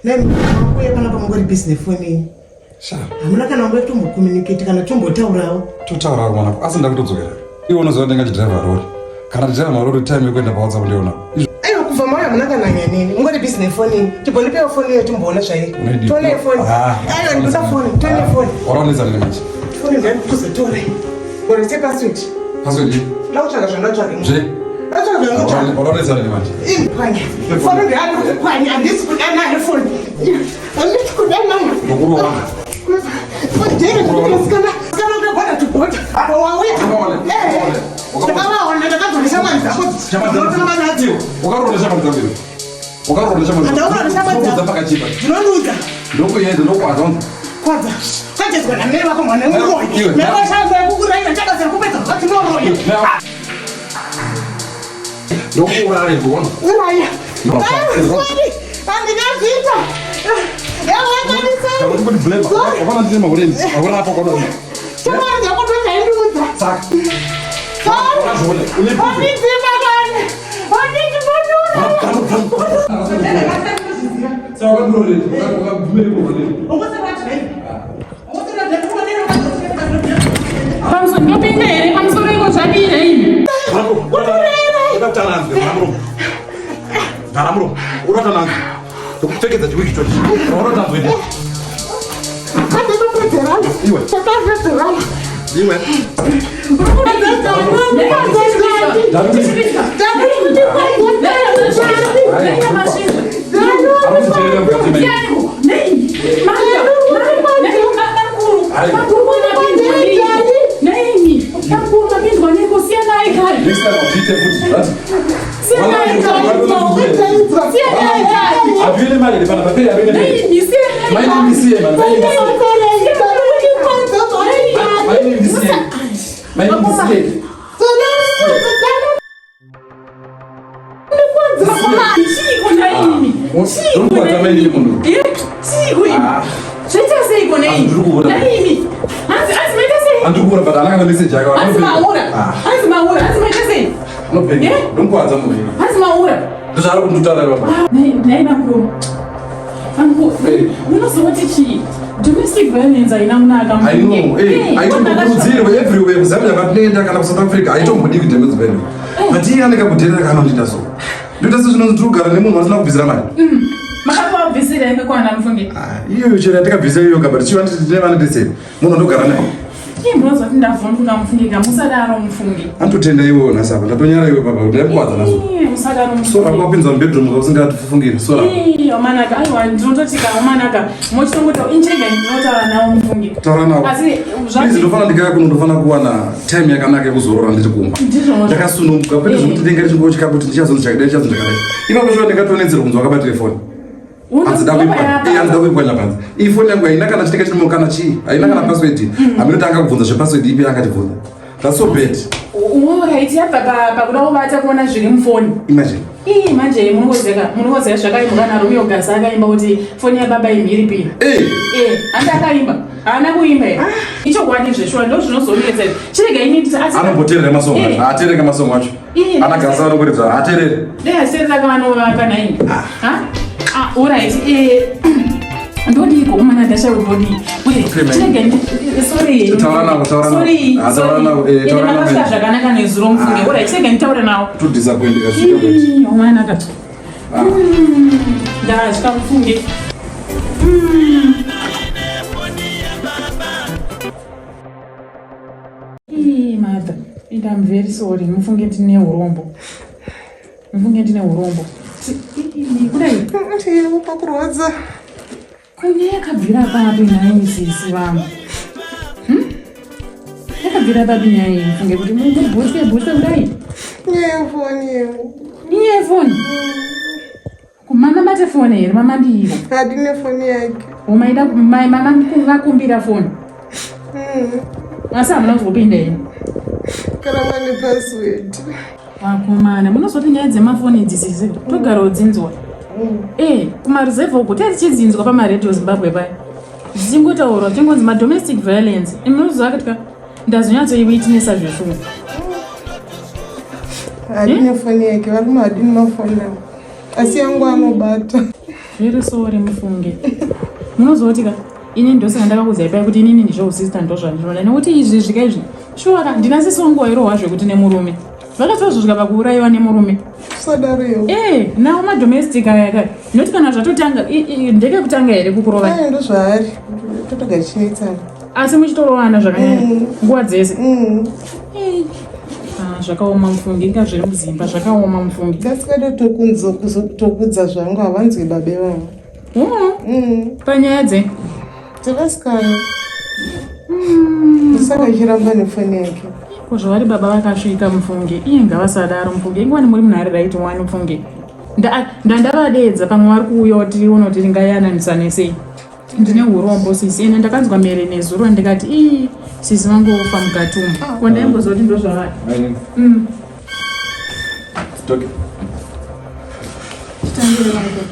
Nai panapa mungori busy nefoni yenyu. Sha. Hamuna kana nguva yekutombokommunicate kana tombotaurawo. Totaura mwana asi ndakutodzokera. Iwe unoziva ndinga chidriver rori. Kana chidriver marori time yekuenda pa WhatsApp ndiona. Aiwa kubva mauya hamuna kana nyaya neni. Mungori busy nefoni yenyu. Timbondipewo foni iyo timboona zvairi. Tonai foni. Ah. Aiwa ndikuda foni. Tonai foni. Waraonesa nini manje? Foni ndakuzotora. Uri password. Password. Ndakutsvaga zvandatsvaga. Zve. Ndatsvaga zvandatsvaga. Waraonesa nini manje? Impwanya. Foni ndeyani kupwanya. Handisi kuda nayo foni. Handisi kuda nayo. Ndokurova. Wakaroora shamwari dzangu iwe. Wakaroora shamwari dzangu. Handaroora shamwari dzangu. Ndokudza pakachipa. Ndinonudza. Ndokuedza ndokwadza. Kwadza. Kajedzwa namai vako mwana wemuroyi. Iwe. Mai vako yekukurayira chakazara kupedza vati moroyi. Ndokuuraya igona. Uraya. No, Sorry. Handingazviita. Kuti kuti blame. Wakana ndine mahureni. Mahureni apo kwado. Shamwari dzako ndozvaindiudza. Saka. Sorry. Wakazviona. Une proof. Wandidzimba kani. Wandidzimba. Saka wakandororei. Wakabvumira kurorei. Pamusoro ndopinda here? Pamusoro iko zvadii nhaimi? Vhara muromo. Uratananzwe. Ndokupfekedza chiwiki chochi. Uratanzwe. Iwe. Iwe. Next time I'll beat you futi. Havile mali bana bapeli havile mali. My name is here, man. My name is here. My name is here. My name is here. Ndokwadza mai nini munhu. Zvaita seiko nei? Handiri kuona. Naimi. Hanzi hanzi maita sei? Handiri kuona but haana kana message yake. Hanzi maura. Ah, Hanzi maura. Hanzi maita sei? anobhenga. Eh? Ndomukwadza munhu. Hanzi maura. Ndozvaari kunditaura baba. Nei bamukuru. Bamukuru. Eh. Munozoti chii? Domestic violence haina kunaka. I know. Eh, aitombokurudzirwa everywhere kuZambia kwatinoenda kana kuSouth Africa aitombodiwi damage value. But iye anenge kudherera kana anondiita so. Ndoita sezvinonzi tiri kugara nemunhu asina kubvisira mari. Makapabvisira yakakwana mufunge. Ah, iyoyo chero yatikabvisa iyoyo kaba tichiva tine vana tese munhu andogara naye. Iye munozoti ndavhunduka mufunge ka musadaro mufunge. Anototenda iwewe nhasi apa ndatonyara iwe baba kuti ndakukwadza naso. Iye musadaro Sora mufunge. kwapinza mubedroom kausingafungiri sora. Iye omanaka aiwa ndinototi ka omanaka mochitongota inchega ndinotaura nawo mufunge. Taura nawo. Asi Please zvanzi ndofana ndikauya kuno ndofana kuwana time yakanaka yekuzorora ndiri kumba. ndizvozvo. Ndakasununguka kwete zvekuti ndinge ndichingotya kuti ndichazonzi chakadai ndichazonzi chakadai. Ipapo shuwa ndingatonetsera kunzi wakabatire foni. Hanzi da kuipwanya. Eh, hanzi da kuipwanya panzi. Iyi foni yangu haina kana chinenge chirimo kana chii. Haina kana password. Hameno tanga kubvunza zvepassword ipi yakatibvunza. That's so bad. Alright, yabva pakuda kubata kuona zviri mufoni. Imagine. Ii manje munongozeka munongozeka zvakaimbwa naRomeo Gasa akaimba kuti foni yababa imhiripiri. Eh, Eh, handi akaimba. Haana kuimba here? Ichokwadi zveshuwa ndo zvinozonetsa izvi. Chirega ini nditi asi anomboteerera masong Eh. acho. Haateereri masong acho. Eh, Ana Gasa anokuridza haateereri. Dai aserera kanovaka nhaini. Ha? Ah, alright. Eh. Ndodii kumana ndashayo ndodii. Wait, Okay, man. chirega ndi sorry. Taura navo, taura navo. Sorry. Ah, taura sorry. navo, eh, Ende taura navo. makasvika zvakanaka nezuro mufunge. Alright, chirega nditaure navo. To disappoint kasvika. Ii, omwana ka. Ndatya mufunge. Ii, mother, and I'm very sorry. Mufunge ndine urombo. Mufunge ndine urombo. Ii, Kudai, Pakurwadza. kune yakabvira papi nhai sisi vangu? Hmm? Yakabvira papi nyaya iyi mufunge kuti mubhuswe bhuswe kudai? Nyaya yefoni yangu. Inyaya yefoni? Mama bate foni here? Mama ndiivo. Handine foni yake. Umaida mai mama vakumbira foni. Asi hamuna kuzopinda here? Kana mane password. Vakomana, munozoti nyaya dzemafoni idzi sisi togara udzinzwa. Eh, kumaruzevha uko tati tichinzinzwa pamaredhiyo Zimbabwe paya. Zvichingotaurwa zvichingonzi madomestic violence. Imi munoziva kuti ka ndazonyatsoiwitnessa zveshuwa. Handine foni yake. Varume hadini mafoni avo. Asi yangu anobata. Very sorry mufunge. Munozoti ka ini ndosaka ndakakuudzai paya kuti inini ndizvo sister ndozvandinoda nekuti izvi zvika izvi shuwa ka ndina sisi wangu wairohwa zvekuti nemurume vakatozosvika pakuurayiwa nemurume Usadaro iwe. Eh, nawo madomestic aya ka nekuti kana zvatotanga ndekekutanga here kukurova Aya ndozvaari. Totoga tichinetsana. Asi muchitorowana zvakanyanya nguva dzese. Eh, ah, zvakaoma mufungi, inga zviri muzimba zvakaoma mufungi. Ndasikada tokudza zvangu havanzwi babe vavo. Panyaya dze Dzevasikana. Saka achiramba nefoni yake. Ko zvavari baba vakasvika mufungi, iye ngavasadaro mufungi, ingwani muri munhu ari right wani mufungi. Ndandavadeedza pamwe vari kuuya tione kuti tingayananisane sei. Ndine urombo sisi, ende ndakanzwa mere nezuro ndikati ii sisi vangu vofa mukati umu. Ah. Ko ndaimbozoti ndozvavari. Stoke. Chitangire vangu.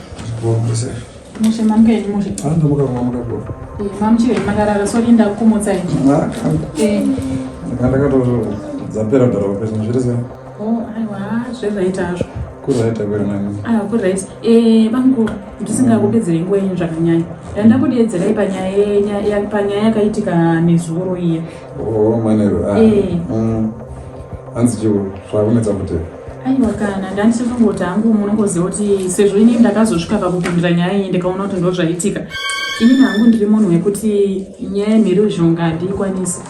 Mushe mamuka henyu mushe. Ah, ndamuka mamuka bro. Eh, mamuchiri makarara sorry ndakumutsa henyu. Ah, eh. Ndakatozo dzapera kudhara kwapesa zviri sei? Oh, aiwa zvezvaita hazvo. Kuraita kwere nani? Aiwa kuraita. Eh, bamukuru ndisingakupedzerei nguva yenyu zvakanyanya. Ndandakudeedzerai panyaya panyaya yakaitika nezuro iya. Oh, manero. Ah. Eh. Hanzi chikuru zvakunetsa kuti Aiwa kana ndandichitongoti hangu munongoziva kuti sezvo inini ndakazosvika pakupindira nyaya iyi ndikaona kuti ndozvaitika. Inini hangu ndiri munhu wekuti nyaya yemhirizhonga handiikwanisi.